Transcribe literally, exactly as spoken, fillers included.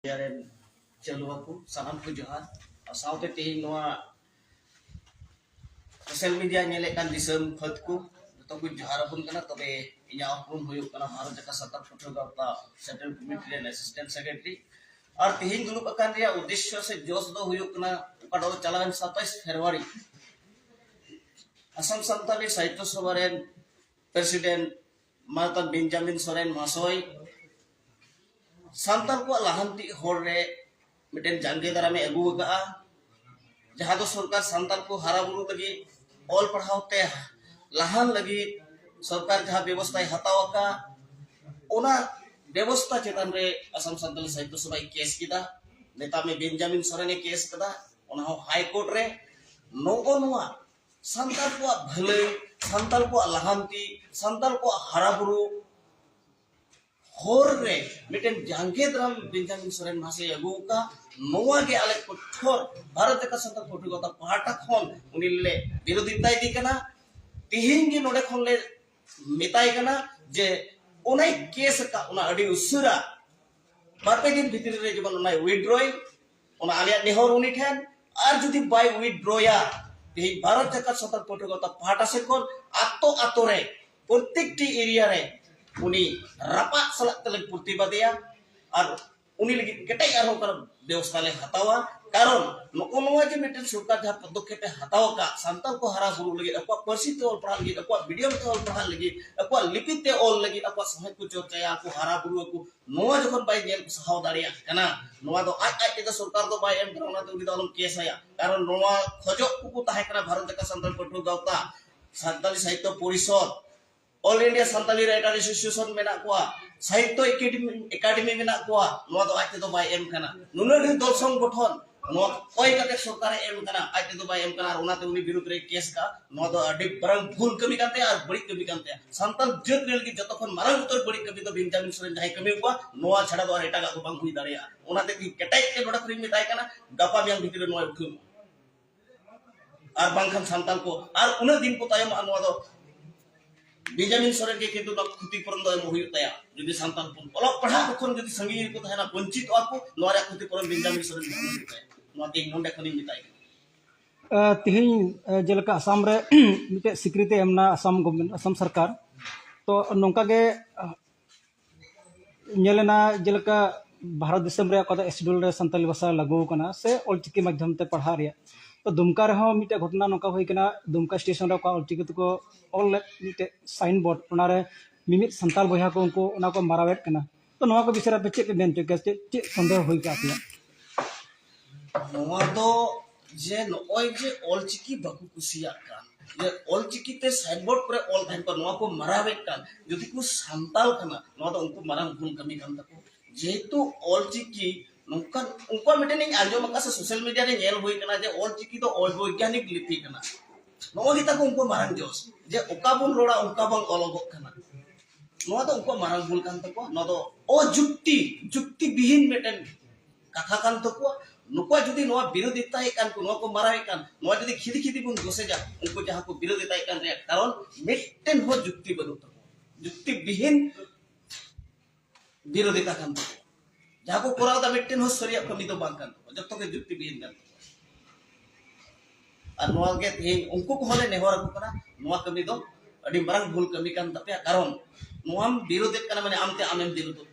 ᱨᱮᱱ ᱪᱟᱹᱞᱩᱣᱟ ᱠᱚ ᱥᱟᱱᱟᱢ ᱠᱚ ᱡᱚᱦᱟᱨ᱾ ᱟᱨ ᱥᱟᱶᱛᱮ ᱛᱮᱦᱮᱧ ᱱᱚᱣᱟ ᱥᱳᱥᱟᱞ ᱢᱤᱰᱤᱭᱟ ᱧᱮᱞᱮᱫ ᱠᱟᱱ ᱫᱤᱥᱚᱢ ᱯᱷᱟᱹᱫ ᱠᱚ ᱡᱚᱛᱚ ᱠᱚ ᱡᱚᱦᱟᱨ ᱟᱵᱚᱱ ᱠᱟᱱᱟ᱾ ᱛᱚᱵᱮ ᱤᱧᱟᱹᱜ ᱩᱯᱨᱩᱢ ᱦᱩᱭᱩᱜ ᱠᱟᱱᱟ ᱵᱷᱟᱨᱚᱛ ᱡᱟᱠᱟᱛ ᱥᱟᱱᱛᱟᱲ ᱯᱟᱹᱴᱷᱩᱣᱟᱹ ᱜᱟᱶᱛᱟ ᱥᱮᱱᱴᱨᱟᱞ ᱠᱚᱢᱤᱴᱤ ᱨᱮᱱ ᱮᱥᱤᱥᱴᱮᱱᱴ ᱥᱮᱠᱨᱮᱴᱟᱨᱤ᱾ ᱟᱨ ᱛᱮᱦᱮᱧ ᱫᱩᱲᱩᱵ ᱟᱠᱟᱱ ᱨᱮᱭᱟᱜ ᱩᱫᱽᱫᱮᱥᱥᱚ ᱥᱮ ᱡᱚᱥ ᱫᱚ ᱦᱩᱭᱩᱜ ᱠᱟᱱᱟ, ᱚᱠᱟᱴᱟᱜ ᱫᱚ ᱪᱟᱞᱟᱣᱮᱱ ᱥᱟᱛᱟᱥ ᱯᱷᱮᱵᱽᱨᱩᱣᱟᱨᱤ ᱟᱥᱟᱢ ᱥᱟᱱᱛᱟᱲᱤ ᱥᱟᱦᱤᱛᱛᱚ ᱥᱚᱵᱷᱟ ᱨᱮᱱ ᱯᱨᱮᱥᱤᱰᱮᱱᱴ ᱢᱟᱱᱚᱛᱟᱱ ᱵᱮᱧᱡᱟᱢᱤᱱ ᱥᱚᱨᱮᱱ ᱢᱚᱦᱟᱥᱚᱭ ᱥᱟᱱᱛᱟᱲ ᱠᱚᱣᱟᱜ ᱞᱟᱦᱟᱱᱛᱤ ᱦᱚᱨ ᱨᱮ ᱢᱤᱫᱴᱮᱱ ᱡᱟᱸᱜᱮ ᱫᱟᱨᱟᱢᱮ ᱟᱹᱜᱩ ᱟᱠᱟᱫᱼᱟ, ᱡᱟᱦᱟᱸ ᱫᱚ ᱥᱚᱨᱠᱟᱨ ᱥᱟᱱᱛᱟᱲ ᱠᱚ ᱦᱟᱨᱟ ᱵᱩᱨᱩ ᱞᱟᱹᱜᱤᱫ, ᱚᱞ ᱯᱟᱲᱦᱟᱣ ᱛᱮ ᱞᱟᱦᱟᱱ ᱞᱟᱹᱜᱤᱫ ᱥᱚᱨᱠᱟᱨ ᱡᱟᱦᱟᱸ ᱵᱮᱵᱚᱥᱛᱷᱟᱭ ᱦᱟᱛᱟᱣ ᱟᱠᱟᱫ, ᱚᱱᱟ ᱵᱮᱵᱚᱥᱛᱷᱟ ᱪᱮᱛᱟᱱ ᱨᱮ ᱟᱥᱟᱢ ᱥᱟᱱᱛᱟᱲᱤ ᱥᱟᱦᱤᱛᱛᱚ ᱥᱚᱵᱷᱟᱭ ᱠᱮᱥ ᱠᱮᱫᱟ᱾ ᱱᱮᱛᱟ ᱢᱮ ᱵᱮᱧᱡᱟᱢᱤᱱ ᱥᱚᱨᱮᱱᱮ ᱠᱮᱥ ᱠᱮᱫᱟ, ᱚᱱᱟ ᱦᱚᱸ ᱦᱟᱭ ᱠᱳᱨᱴ ᱨᱮ᱾ ᱱᱚᱜᱼᱚ ᱱᱚᱣᱟ ᱥᱟᱱᱛᱟᱲ ᱠᱚᱣᱟᱜ ᱵᱷᱟᱹᱞᱟᱹᱭ, ᱥᱟᱱᱛᱟᱲ ᱠᱚᱣᱟᱜ ᱞᱟᱦᱟᱱᱛᱤ, ᱥᱟᱱᱛᱟᱲ ᱠᱚᱣᱟᱜ ᱦᱟᱨᱟ ᱵᱩᱨᱩ ᱦᱚᱨ ᱨᱮ ᱢᱤᱫᱴᱮᱱ ᱡᱟᱸᱜᱮ ᱫᱟᱨᱟᱢ ᱵᱮᱧᱡᱟᱢᱤᱱ ᱥᱚᱨᱮᱱ ᱢᱚᱦᱟᱥᱚᱭ ᱟᱹᱜᱩ ᱟᱠᱟᱫ, ᱱᱚᱣᱟ ᱜᱮ ᱟᱞᱮ ᱠᱚᱴᱷᱳᱨ ᱵᱷᱟᱨᱚᱛ ᱡᱟᱠᱟᱛ ᱥᱟᱱᱛᱟᱲ ᱯᱟᱹᱴᱷᱩᱣᱟᱹ ᱜᱟᱶᱛᱟ ᱯᱟᱦᱴᱟ ᱠᱷᱚᱱ ᱩᱱᱤ ᱞᱮ ᱵᱤᱨᱳᱫᱷᱤᱛᱟ ᱤᱫᱤ ᱠᱟᱱᱟ᱾ ᱛᱮᱦᱮᱧ ᱜᱮ ᱱᱚᱰᱮ ᱠᱷᱚᱱ ᱞᱮ ᱢᱮᱛᱟᱭ ᱠᱟᱱᱟ ᱡᱮ ᱚᱱᱟᱭ ᱠᱮᱥ ᱟᱠᱟᱫ, ᱚᱱᱟ ᱟᱹᱰᱤ ᱩᱥᱟᱹᱨᱟ ᱵᱟᱨ ᱯᱮ ᱫᱤᱱ ᱵᱷᱤᱛᱨᱤ ᱨᱮ ᱡᱮᱢᱚᱱ ᱚᱱᱟᱭ ᱣᱤᱰᱨᱚᱭ, ᱚᱱᱟ ᱟᱞᱮᱭᱟᱜ ᱱᱮᱦᱚᱨ ᱩᱱᱤ ᱴᱷᱮᱱ᱾ ᱟᱨ ᱡᱩᱫᱤ ᱵᱟᱭ ᱣᱤᱰᱨᱚᱭᱟ, ᱛᱮᱦᱮᱧ ᱵᱷᱟᱨᱚᱛ ᱡᱟᱠᱟᱛ ᱥᱟᱱᱛᱟᱲ ᱯᱟᱹᱴᱷᱩᱣᱟᱹ ᱜᱟᱶᱛᱟ ᱯᱟᱦᱴᱟ ᱥᱮᱫ ᱠᱷᱚᱱ ᱟᱛᱳ ᱟᱛᱳ ᱨᱮ ᱯᱨᱚᱛᱮᱠᱴᱤ ᱮᱨᱤᱭᱟ ᱨᱮ ᱩᱱᱤ ᱨᱟᱯᱟᱜ ᱥᱟᱞᱟᱜ ᱛᱮᱞᱮ ᱯᱨᱚᱛᱤᱵᱟᱫᱮᱭᱟ᱾ ᱟᱨ ᱩᱱᱤ ᱞᱟᱹᱜᱤᱫ ᱠᱮᱴᱮᱡ ᱟᱨᱦᱚᱸ ᱚᱱᱠᱟᱱ ᱵᱮᱵᱚᱥᱛᱷᱟ ᱞᱮ ᱦᱟᱛᱟᱣᱟ᱾ ᱠᱟᱨᱚᱱ ᱱᱚᱜᱼᱚ ᱱᱚᱣᱟ ᱡᱮ ᱢᱤᱫᱴᱮᱱ ᱥᱚᱨᱠᱟᱨ ᱡᱟᱦᱟᱸ ᱯᱚᱫᱚᱠᱷᱮᱯ ᱮ ᱦᱟᱛᱟᱣ ᱟᱠᱟᱫ, ᱥᱟᱱᱛᱟᱲ ᱠᱚ ᱦᱟᱨᱟ ᱵᱩᱨᱩ ᱞᱟᱹᱜᱤᱫ, ᱟᱠᱚᱣᱟᱜ ᱯᱟᱹᱨᱥᱤ ᱛᱮ ᱚᱞ ᱯᱟᱲᱦᱟᱜ ᱞᱟᱹᱜᱤᱫ, ᱟᱠᱚᱣᱟᱜ ᱢᱤᱰᱤᱭᱟᱢ ᱛᱮ ᱚᱞ ᱯᱟᱲᱦᱟᱜ ᱞᱟᱹᱜᱤᱫ, ᱟᱠᱚᱣᱟᱜ ᱞᱤᱯᱤ ᱛᱮ ᱚᱞ ᱞᱟᱹᱜᱤᱫ, ᱟᱠᱚᱣᱟᱜ ᱥᱟᱶᱦᱮᱫ ᱠᱚ ᱪᱚᱨᱪᱟᱭᱟ, ᱟᱠᱚ ᱦᱟᱨᱟ ᱵᱩᱨᱩ ᱟᱠᱚ, ᱱᱚᱣᱟ ᱡᱚᱠᱷᱚᱱ ᱵᱟᱭ ᱧᱮᱞ ᱥᱟᱦᱟᱣ ᱫᱟᱲᱮᱭᱟᱜ ᱠᱟᱱᱟ, ᱱᱚᱣᱟ ᱫᱚ ᱟᱡ ᱟᱡ ᱛᱮᱫᱚ ᱥᱚᱨᱠᱟᱨ ᱫᱚ ᱵᱟᱭ ᱮᱢ ᱠᱟᱱᱟ, ᱚᱱᱟᱛᱮ ᱩᱱᱤ ᱫᱚ ᱟᱞᱚᱢ ᱠᱮᱥ ᱟᱭᱟ᱾ ᱠᱟᱨᱚᱱ ᱱᱚᱣᱟ ᱠᱷᱚᱡᱚᱜ ᱠᱚᱠᱚ ᱛᱟᱦᱮᱸ ᱠᱟᱱᱟ ᱵᱷᱟᱨᱚᱛ ᱡᱟᱠᱟᱛ ᱥᱟᱱᱛᱟᱲ ᱯᱟᱹᱴᱷᱩᱣᱟᱹ ᱜᱟᱶᱛᱟ, ᱥᱟᱱᱛᱟᱞᱤ ᱥᱟᱦᱤᱛᱛᱚ ᱯᱚᱨᱤᱥᱚᱫᱽ, all India Santali writer association ᱢᱮᱱᱟᱜ ᱠᱚᱣᱟ, ᱥᱟᱦᱤᱛᱛᱚ ᱮᱠᱟᱰᱮᱢᱤ, ᱮᱠᱟᱰᱮᱢᱤ ᱢᱮᱱᱟᱜ ᱠᱚᱣᱟ, ᱱᱚᱣᱟ ᱫᱚ ᱟᱡ ᱛᱮᱫᱚ ᱵᱟᱭ ᱮᱢ ᱠᱟᱱᱟ᱾ ᱱᱩᱱᱟᱹᱜ ᱰᱷᱮᱨ ᱫᱚᱞ ᱥᱚᱝᱜᱚᱴᱷᱚᱱ ᱱᱚᱣᱟ ᱠᱚᱭ ᱠᱟᱛᱮ ᱥᱚᱨᱠᱟᱨᱮ ᱮᱢ ᱠᱟᱱᱟ, ᱟᱡ ᱛᱮᱫᱚ ᱵᱟᱭ ᱮᱢ ᱠᱟᱱᱟ, ᱟᱨ ᱚᱱᱟᱛᱮ ᱩᱱᱤ ᱵᱤᱨᱩᱫᱷ ᱨᱮ ᱠᱮᱥ ᱠᱟᱜᱼᱟ᱾ ᱱᱚᱣᱟ ᱫᱚ ᱟᱹᱰᱤ ᱢᱟᱨᱟᱝ ᱵᱷᱩᱞ ᱠᱟᱹᱢᱤ ᱠᱟᱱ ᱛᱟᱭᱟ ᱟᱨ ᱵᱟᱹᱲᱤᱡ ᱠᱟᱹᱢᱤ ᱠᱟᱱ ᱛᱟᱭᱟ᱾ ᱥᱟᱱᱛᱟᱲ ᱡᱟᱹᱛ ᱨᱮ ᱞᱟᱹᱜᱤᱫ ᱡᱚᱛᱚ ᱠᱷᱚᱱ ᱢᱟᱨᱟᱝ ᱩᱛᱟᱹᱨ ᱵᱟᱹᱲᱤᱡ ᱠᱟᱹᱢᱤ ᱫᱚ ᱵᱮᱧᱡᱟᱢᱤᱱ ᱥᱚᱨᱮᱱ ᱡᱟᱦᱟᱸᱭ ᱠᱟᱹᱢᱤ ᱠᱚᱣᱟ, ᱱᱚᱣᱟ ᱪᱷᱟᱲᱟ ᱫᱚ ᱟᱨ ᱮᱴᱟᱜᱟᱜ ᱫᱚ ᱵᱟᱝ ᱦᱩᱭ ᱫᱟᱲᱮᱭᱟᱜᱼᱟ᱾ ᱚᱱᱟᱛᱮ ᱤᱧ ᱠᱮᱴᱮᱡ ᱛᱮ ᱱᱚᱰᱮ ᱠᱷᱚᱱᱤᱧ ᱢᱮᱛᱟᱭ ᱠᱟᱱᱟ, ᱜᱟᱯᱟ ᱢᱮᱭᱟᱝ ᱵᱷᱤᱛᱤᱨ ᱨᱮ ᱱᱚᱣᱟ ᱩᱴᱷᱟᱹᱣ, ᱟᱨ ᱵᱟᱝᱠᱷᱟᱱ ᱥᱟᱱᱛᱟᱲ ᱠᱚ ᱟᱨ ᱩᱱᱟᱹᱜ ᱫᱤᱱ ᱠᱚ ᱛᱟᱭᱚᱢᱚᱜᱼᱟ᱾ ᱱᱚᱣᱟ ᱫᱚ ᱵᱮᱧᱡᱟᱢᱤᱱ ᱥᱚᱨᱮᱱ ᱜᱮ ᱠᱤᱱᱛᱩ ᱱᱚᱣᱟ ᱠᱷᱚᱛᱤ ᱯᱩᱨᱚᱱ ᱫᱚ ᱮᱢ ᱦᱩᱭᱩᱜ ᱛᱟᱭᱟ᱾ ᱡᱩᱫᱤ ᱥᱟᱱᱛᱟᱲ ᱦᱚᱯᱚᱱ ᱚᱞᱚᱜ ᱯᱟᱲᱦᱟᱜ ᱠᱷᱚᱱ ᱡᱩᱫᱤ ᱥᱟᱺᱜᱤᱧ ᱨᱮᱠᱚ ᱛᱟᱦᱮᱱᱟ, ᱵᱚᱧᱪᱤᱛᱚᱜᱼᱟ ᱠᱚ, ᱱᱚᱣᱟ ᱨᱮᱭᱟᱜ ᱠᱷᱚᱛᱤ ᱯᱩᱨᱚᱱ ᱵᱮᱧᱡᱟᱢᱤᱱ ᱥᱚᱨᱮᱱ ᱜᱮ ᱮᱢ ᱦᱩᱭᱩᱜ ᱛᱟᱭᱟ᱾ ᱱᱚᱣᱟ ᱛᱮ ᱤᱧ ᱱᱚᱰᱮ ᱠᱷᱚᱱᱤᱧ ᱢᱮᱛᱟᱭ ᱠᱟᱱᱟ᱾ ᱛᱮᱦᱮᱧ ᱡᱮᱞᱮᱠᱟ ᱟᱥᱟᱢ ᱨᱮ ᱢᱤᱫᱴᱮᱡ ᱥᱤᱠᱨᱤᱛᱤ ᱮᱢ ᱮᱱᱟ ᱟᱥᱟᱢ ᱜᱚᱵᱷᱢᱮᱱᱴ, ᱟᱥᱟᱢ ᱥᱚᱨᱠᱟᱨ᱾ ᱛᱚ ᱱᱚᱝᱠᱟ ᱜᱮ ᱧᱮᱞ ᱮᱱᱟ, ᱡᱮᱞᱮᱠᱟ ᱵᱷᱟᱨᱚᱛ ᱫᱤᱥᱚᱢ ᱨᱮ ᱚᱠᱟ ᱫᱚ ᱥᱤᱰᱩᱞ ᱨᱮ ᱥᱟᱱᱛᱟᱞᱤ ᱵᱷᱟᱥᱟ ᱞᱟᱹᱜᱩ ᱟᱠᱟᱱᱟ ᱥᱮ ᱚᱞᱪᱤᱠᱤ ᱢᱟᱫᱽᱫᱷᱚᱢ ᱛᱮ ᱯᱟᱲᱦᱟᱜ ᱨᱮᱭᱟᱜ᱾ ᱛᱚ ᱫᱩᱢᱠᱟ ᱨᱮᱦᱚᱸ ᱢᱤᱫᱴᱮᱡ ᱜᱷᱚᱴᱚᱱᱟ ᱱᱚᱝᱠᱟ ᱦᱩᱭ ᱠᱟᱱᱟ, ᱫᱩᱢᱠᱟ ᱥᱴᱮᱥᱚᱱ ᱨᱮ ᱚᱠᱟ ᱚᱞᱪᱤᱠᱤ ᱛᱮᱠᱚ ᱚᱞ ᱞᱮᱫ ᱢᱤᱫᱴᱮᱡ ᱥᱟᱭᱤᱱ ᱵᱳᱨᱰ, ᱚᱱᱟᱨᱮ ᱢᱤᱢᱤᱫ ᱥᱟᱱᱛᱟᱲ ᱵᱚᱭᱦᱟ ᱠᱚ ᱩᱱᱠᱩ ᱚᱱᱟ ᱠᱚ ᱢᱟᱨᱟᱣᱮᱫ ᱠᱟᱱᱟ᱾ ᱛᱚ ᱱᱚᱣᱟ ᱠᱚ ᱵᱤᱥᱚᱭ ᱨᱮ ᱟᱯᱮ ᱪᱮᱫ ᱯᱮ ᱢᱮᱱ ᱦᱚᱪᱚ ᱠᱮᱭᱟ? ᱪᱮᱫ ᱪᱮᱫ ᱥᱚᱱᱫᱮᱦᱚ ᱦᱩᱭ ᱠᱚᱜᱼᱟ ᱟᱯᱮᱭᱟᱜ? ᱱᱚᱣᱟ ᱫᱚ ᱡᱮ ᱱᱚᱜᱼᱚᱭ ᱡᱮ ᱚᱞᱪᱤᱠᱤ ᱵᱟᱠᱚ ᱠᱩᱥᱤᱭᱟᱜ ᱠᱟᱱ, ᱡᱮ ᱚᱞᱪᱤᱠᱤ ᱛᱮ ᱥᱟᱭᱤᱱ ᱵᱳᱨᱰ ᱠᱚᱨᱮ ᱚᱞ ᱛᱟᱦᱮᱱ ᱠᱚ, ᱱᱚᱣᱟ ᱠᱚ ᱢᱟᱨᱟᱣᱮᱫ ᱠᱟᱱ, ᱡᱩᱫᱤ ᱠᱚ ᱥᱟᱱᱛᱟᱲ ᱠᱟᱱᱟ, ᱱᱚᱣᱟ ᱫᱚ ᱩᱱᱠᱩ ᱢᱟᱨᱟᱝ ᱵᱷᱩᱞ ᱠᱟᱹᱢᱤ ᱠᱟᱱ ᱛᱟᱠᱚ᱾ ᱡᱮᱦᱮᱛᱩ ᱚᱞᱪᱤᱠᱤ ᱱᱚᱝᱠᱟᱱ, ᱩᱱᱠᱩᱣᱟᱜ ᱢᱤᱫᱴᱮᱱ ᱤᱧ ᱟᱸᱡᱚᱢ ᱟᱠᱟᱫ ᱥᱮ ᱥᱳᱥᱟᱞ ᱢᱤᱰᱤᱭᱟ ᱨᱮ ᱧᱮᱞ ᱦᱩᱭ ᱠᱟᱱᱟ ᱡᱮ ᱚᱞᱪᱤᱠᱤ ᱫᱚ ᱚᱵᱳᱭᱜᱟᱱᱤᱠ ᱞᱤᱯᱤ ᱠᱟᱱᱟ᱾ ᱱᱚᱣᱟ ᱜᱮ ᱛᱟᱠᱚ ᱩᱱᱠᱩ ᱢᱟᱨᱟᱝ ᱡᱚᱥ, ᱡᱮ ᱚᱠᱟ ᱵᱚᱱ ᱨᱚᱲᱟ ᱚᱱᱠᱟ ᱵᱟᱝ ᱚᱞᱚᱜᱚᱜ ᱠᱟᱱᱟ᱾ ᱱᱚᱣᱟ ᱫᱚ ᱩᱱᱠᱩᱣᱟᱜ ᱢᱟᱨᱟᱝ ᱵᱷᱩᱞ ᱠᱟᱱ ᱛᱟᱠᱚᱣᱟ᱾ ᱱᱚᱣᱟ ᱫᱚ ᱚᱡᱩᱠᱛᱤ, ᱡᱩᱠᱛᱤ ᱵᱤᱦᱤᱱ ᱢᱤᱫᱴᱮᱱ ᱠᱟᱛᱷᱟ ᱠᱟᱱ ᱛᱟᱠᱚᱣᱟ᱾ ᱱᱩᱠᱩᱣᱟᱜ ᱡᱩᱫᱤ ᱱᱚᱣᱟ ᱵᱤᱨᱳᱫᱷᱤᱛᱟᱭᱮᱫ ᱠᱟᱱ ᱠᱚ, ᱱᱚᱣᱟ ᱠᱚ ᱢᱟᱨᱟᱣᱮᱫ ᱠᱟᱱ, ᱱᱚᱣᱟ ᱡᱩᱫᱤ ᱠᱷᱤᱫᱤ ᱠᱷᱤᱫᱤ ᱵᱚᱱ ᱜᱚᱥᱮᱡᱟ, ᱩᱱᱠᱩ ᱡᱟᱦᱟᱸ ᱠᱚ ᱵᱤᱨᱳᱫᱷᱤᱛᱟᱭᱮᱫ ᱠᱟᱱ ᱨᱮᱭᱟᱜ ᱠᱟᱨᱚᱱ ᱢᱤᱫᱴᱮᱱ ᱦᱚᱸ ᱡᱩᱠᱛᱤ ᱵᱟᱹᱱᱩᱜ ᱛᱟᱠᱚᱣᱟ᱾ ᱡᱩᱠᱛᱤ ᱵᱤᱦᱤᱱ ᱵᱤᱨᱳᱫᱷᱤᱛᱟ ᱠᱟᱱ ᱛᱟᱠᱚᱣᱟ᱾ ᱡᱟᱦᱟᱸ ᱠᱚ ᱠᱚᱨᱟᱣ ᱮᱫᱟ ᱢᱤᱫᱴᱮᱱ ᱦᱚᱸ ᱥᱟᱹᱨᱤᱭᱟᱜ ᱠᱟᱹᱢᱤ ᱫᱚ ᱵᱟᱝ ᱠᱟᱱ ᱛᱟᱠᱚᱣᱟ, ᱡᱚᱛᱚ ᱜᱮ ᱡᱩᱠᱛᱤ ᱵᱤᱦᱤᱱ ᱠᱟᱱ ᱛᱟᱠᱚᱣᱟ᱾ ᱟᱨ ᱱᱚᱣᱟ ᱜᱮ ᱛᱮᱦᱮᱧ ᱩᱱᱠᱩ ᱠᱚᱦᱚᱸ ᱞᱮ ᱱᱮᱦᱚᱨ ᱟᱠᱚ ᱠᱟᱱᱟ, ᱱᱚᱣᱟ ᱠᱟᱹᱢᱤ ᱫᱚ ᱟᱹᱰᱤ ᱢᱟᱨᱟᱝ ᱵᱷᱩᱞ ᱠᱟᱹᱢᱤ ᱠᱟᱱ ᱛᱟᱯᱮᱭᱟ᱾ ᱠᱟᱨᱚᱱ ᱱᱚᱣᱟᱢ ᱵᱤᱨᱳᱫᱷᱮᱫ ᱠᱟᱱᱟ ᱢᱟᱱᱮ ᱟᱢᱛᱮ ᱟᱢᱮᱢ ᱵᱤᱨᱳᱫᱷᱚᱜ